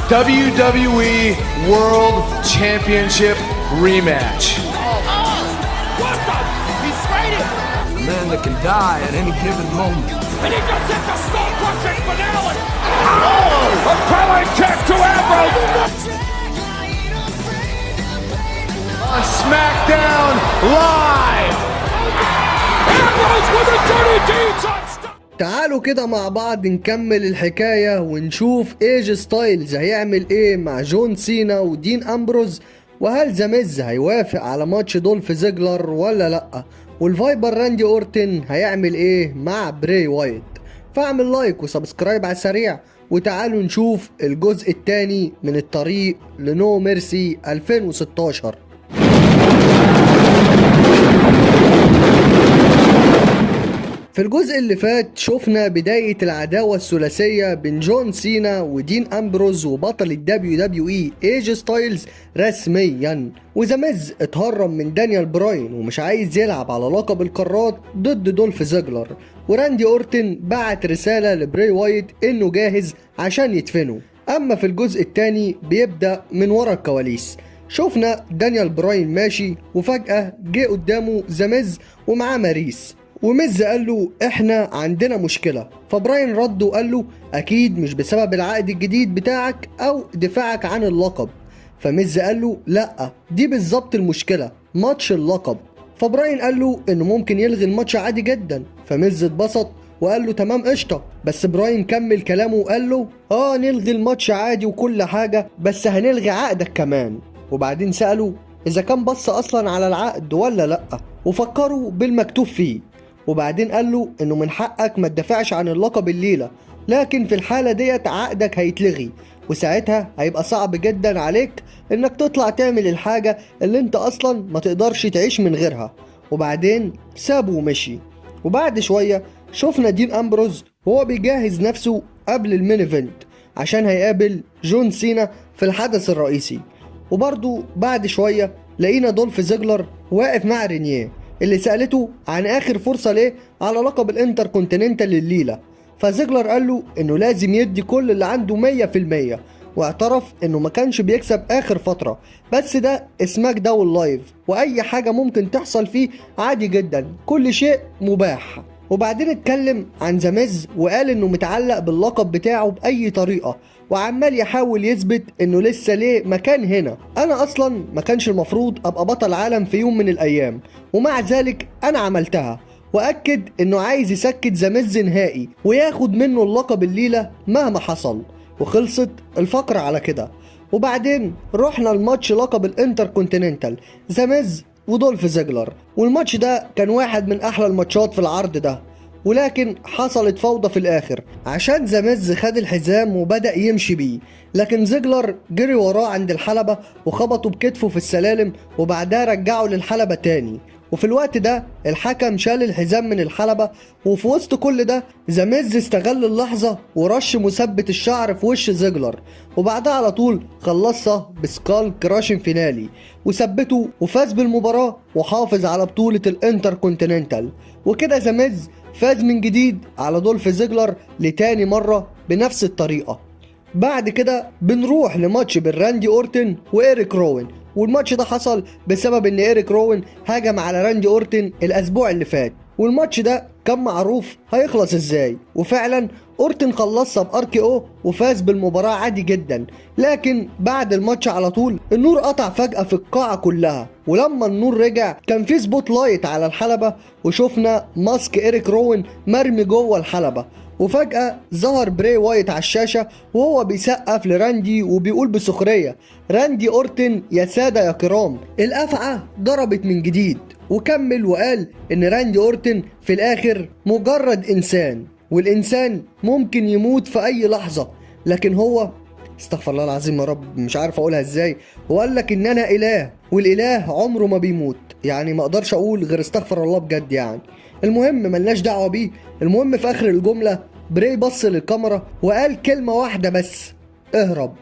WWE World Championship rematch. Oh, what the? He sprayed it. A man that can die at any given moment. And he just hit the skull crushing finale. Oh! A Pele kick to Ambrose. On SmackDown Live. Ambrose with a dirty deeds on Styles. تعالوا كده مع بعض نكمل الحكاية ونشوف ايجي ستايلز هيعمل ايه مع جون سينا ودين امبروز، وهل ذا ميز هيوافق على ماتش دولف زيجلر ولا لأ، والفايبر راندي اورتن هيعمل ايه مع براي وايت. فاعمل like و subscribe على السريع وتعالوا نشوف الجزء الثاني من الطريق ل No Mercy 2016. في الجزء اللي فات شفنا بداية العداوة الثلاثية بين جون سينا ودين أمبروز وبطل ال WWE ايجي ستايلز رسميا، وذا ميز اتهرب من دانيال براين ومش عايز يلعب على لقب القارات ضد دولف زيجلر، وراندي اورتن بعت رسالة لبراي وايت انه جاهز عشان يدفنه. اما في الجزء الثاني بيبدأ من ورا الكواليس، شفنا دانيال براين ماشي وفجأة جه قدامه ذا ميز ومعاه ماريس، وميز قال له احنا عندنا مشكلة، فبراين رد وقال له اكيد مش بسبب العقد الجديد بتاعك او دفاعك عن اللقب. فميز قال له لا دي بالظبط المشكلة، ماتش اللقب. فبراين قال له انه ممكن يلغي الماتش عادي جدا، فميز اتبسط وقال له تمام قشطة. بس براين كمل كلامه وقال له نلغي الماتش عادي وكل حاجة، بس هنلغي عقدك كمان. وبعدين سأله اذا كان بص اصلا على العقد ولا لا، وفكروا بالمكتوب فيه. وبعدين قال له انه من حقك ما تدافعش عن اللقب الليلة، لكن في الحالة ديت عقدك هيتلغي، وساعتها هيبقى صعب جدا عليك انك تطلع تعمل الحاجة اللي انت اصلا ما تقدرش تعيش من غيرها. وبعدين سابه ومشي. وبعد شوية شفنا دين امبروز وهو بيجهز نفسه قبل ال main event عشان هيقابل جون سينا في الحدث الرئيسي. وبرضو بعد شوية لقينا دولف زيجلر واقف مع رينيه اللي سألته عن آخر فرصة ليه على لقب الانتر كونتيننتال الليلة، فزيجلر قال له انه لازم يدي كل اللي عنده 100%، واعترف انه ما كانش بيكسب اخر فترة، بس ده SmackDown Live واي حاجة ممكن تحصل فيه عادي جدا، كل شيء مباح. وبعدين اتكلم عن ذا ميز وقال انه متعلق باللقب بتاعه بأي طريقة، وعمال يحاول يثبت انه لسه ليه مكان هنا، انا اصلا ما كانش المفروض ابقى بطل عالم في يوم من الايام، ومع ذلك انا عملتها. واكد انه عايز يسكت ذا ميز نهائي وياخد منه اللقب الليلة مهما حصل. وخلصت الفقرة على كده. وبعدين رحنا الماتش لقب الانتر كونتيننتال ذا ميز ودولف زيجلر، والماتش ده كان واحد من احلى الماتشات في العرض ده، ولكن حصلت فوضى في الاخر عشان ذا ميز خد الحزام وبدأ يمشي بيه، لكن زيجلر جري وراه عند الحلبة وخبطه بكتفه في السلالم، وبعدها رجعه للحلبة تاني. وفي الوقت ده الحكم شال الحزام من الحلبة، وفي وسط كل ده ذا ميز استغل اللحظة ورش مثبت الشعر في وش زيجلر، وبعدها على طول خلصها ب skull crushing finale وثبته وفاز بالمباراة وحافظ على بطولة الانتر كونتيننتال. وكده ذا ميز فاز من جديد على دولف زيجلر لتاني مرة بنفس الطريقة. بعد كده بنروح لماتش بين راندي اورتن وإيريك روين، والماتش ده حصل بسبب ان إيريك روين هاجم على راندي اورتن الاسبوع اللي فات، والماتش ده كان معروف هيخلص ازاي، وفعلا اورتن خلصها ب RKO وفاز بالمباراة عادي جدا. لكن بعد الماتش على طول النور قطع فجأة في القاعة كلها، ولما النور رجع كان في spotlight على الحلبة، وشفنا mask إيريك روين مرمي جوه الحلبة. وفجأة ظهر براي وايت على الشاشة وهو بيسقف لراندي وبيقول بسخرية راندي أورتن يا سادة يا كرام، الأفعى ضربت من جديد. وكمل وقال إن راندي أورتن في الآخر مجرد إنسان، والإنسان ممكن يموت في أي لحظة، لكن هو استغفر الله العظيم يا رب مش عارف أقولها إزاي، وقال لك إن أنا إله والإله عمره ما بيموت، يعني ما أقدرش أقول غير استغفر الله بجد يعني. المهم ملناش دعوة بيه. المهم في آخر الجملة براي بص للكاميرا وقال كلمة واحدة بس، اهرب.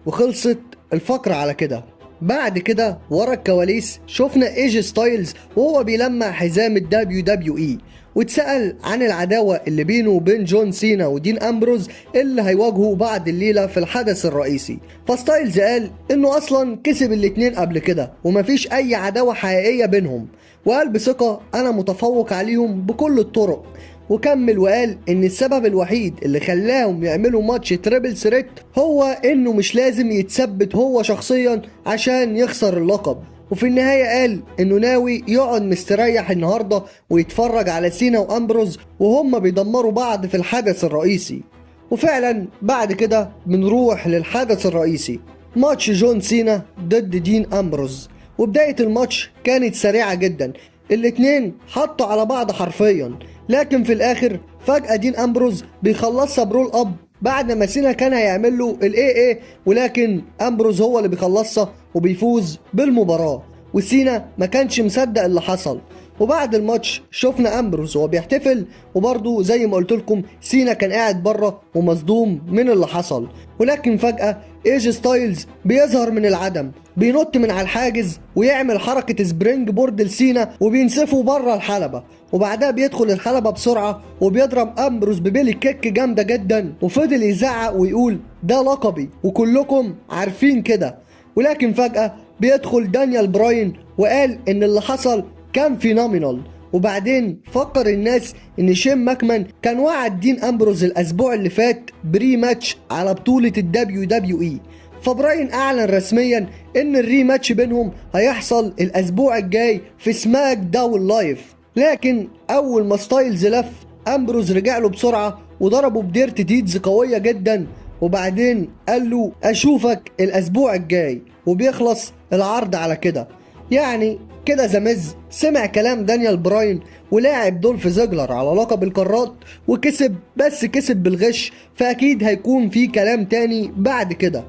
وخلصت الفقرة على كده. بعد كده ورا الكواليس شفنا ايجي ستايلز وهو بيلمع حزام ال WWE، واتسأل عن العداوة اللي بينه وبين جون سينا ودين أمبروز اللي هيواجهوا بعض الليلة في الحدث الرئيسي. فستايلز قال انه اصلا كسب الاتنين قبل كده ومفيش اي عداوة حقيقية بينهم، وقال بثقة انا متفوق عليهم بكل الطرق. وكمل وقال ان السبب الوحيد اللي خلاهم يعملوا ماتش triple threat هو انه مش لازم يتثبت هو شخصيا عشان يخسر اللقب. وفي النهاية قال انه ناوي يقعد مستريح النهاردة ويتفرج على سينا وامبروز وهم بيدمروا بعض في الحدث الرئيسي. وفعلا بعد كده بنروح للحدث الرئيسي، ماتش جون سينا ضد دين امبروز. وبداية الماتش كانت سريعة جدا، الاتنين حطوا على بعض حرفيا، لكن في الاخر فجأة دين امبروز بيخلصها ب roll up بعد ما سينا كان هيعمل له ال AA، ولكن امبروز هو اللي بيخلصها وبيفوز بالمباراة، وسينا ما كانش مصدق اللي حصل. وبعد الماتش شفنا امبروز وهو بيحتفل، وبرضه زي ما قلت لكم سينا كان قاعد بره ومصدوم من اللي حصل. ولكن فجأة ايجي ستايلز بيظهر من العدم، بينط من على الحاجز ويعمل حركة springboard لسينا وبينسفه بره الحلبة، وبعدها بيدخل الحلبة بسرعة وبيضرب امبروز ب Billy kick جامدة جدا، وفضل يزعق ويقول ده لقبي وكلكم عارفين كده. ولكن فجأة بيدخل دانيال براين وقال ان اللي حصل كان phenomenal. وبعدين فكر الناس ان شين ماكمان كان وعد دين امبروز الاسبوع اللي فات ب rematch على بطولة ال WWE، فبراين اعلن رسميا ان ال rematch بينهم هيحصل الاسبوع الجاي في SmackDown Live. لكن اول ما ستايلز لف، امبروز رجع له بسرعة وضربه ب dirty deeds قوية جدا، وبعدين قال له اشوفك الاسبوع الجاي، وبيخلص العرض على كده. يعني كده The Miz سمع كلام دانيال براين ولاعب دولف زيجلر على لقب القارات وكسب، بس كسب بالغش، فاكيد هيكون في كلام تاني بعد كده.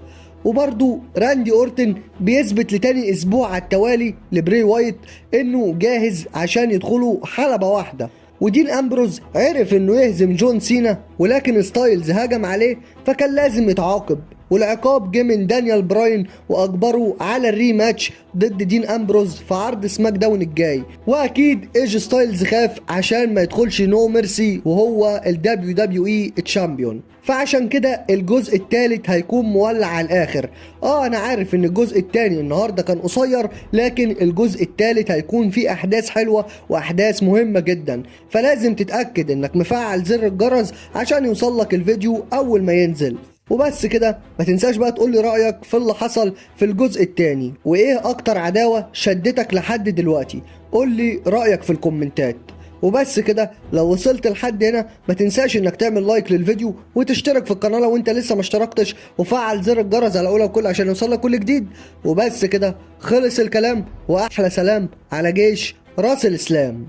وبرضو راندي اورتن بيثبت لتاني اسبوع على التوالي لبري وايت انه جاهز عشان يدخلوا حلبة واحدة. ودين امبروز عرف انه يهزم جون سينا، ولكن ستايلز هجم عليه فكان لازم يتعاقب، والعقاب جه من دانيال براين واجبره على ال rematch ضد دين امبروز في عرض SmackDown الجاي. واكيد ايجي ستايلز خاف عشان ما يدخلش No Mercy وهو ال WWE champion، فعشان كده الجزء الثالث هيكون مولع على الاخر. انا عارف ان الجزء الثاني النهارده كان قصير، لكن الجزء الثالث هيكون فيه احداث حلوه واحداث مهمه جدا، فلازم تتاكد انك مفعل زر الجرس عشان يوصل لك الفيديو اول ما ينزل. وبس كده، ما تنساش بقى تقولي رأيك في اللي حصل في الجزء الثاني، وايه اكتر عداوة شدتك لحد دلوقتي، قولي رأيك في الكومنتات. وبس كده، لو وصلت لحد هنا ما تنساش انك تعمل like للفيديو وتشترك في القناة لو انت لسه ما اشتركتش، وفعل زر الجرس على اولى وكل عشان يوصلك كل جديد. وبس كده خلص الكلام، واحلى سلام على جيش راس الاسلام.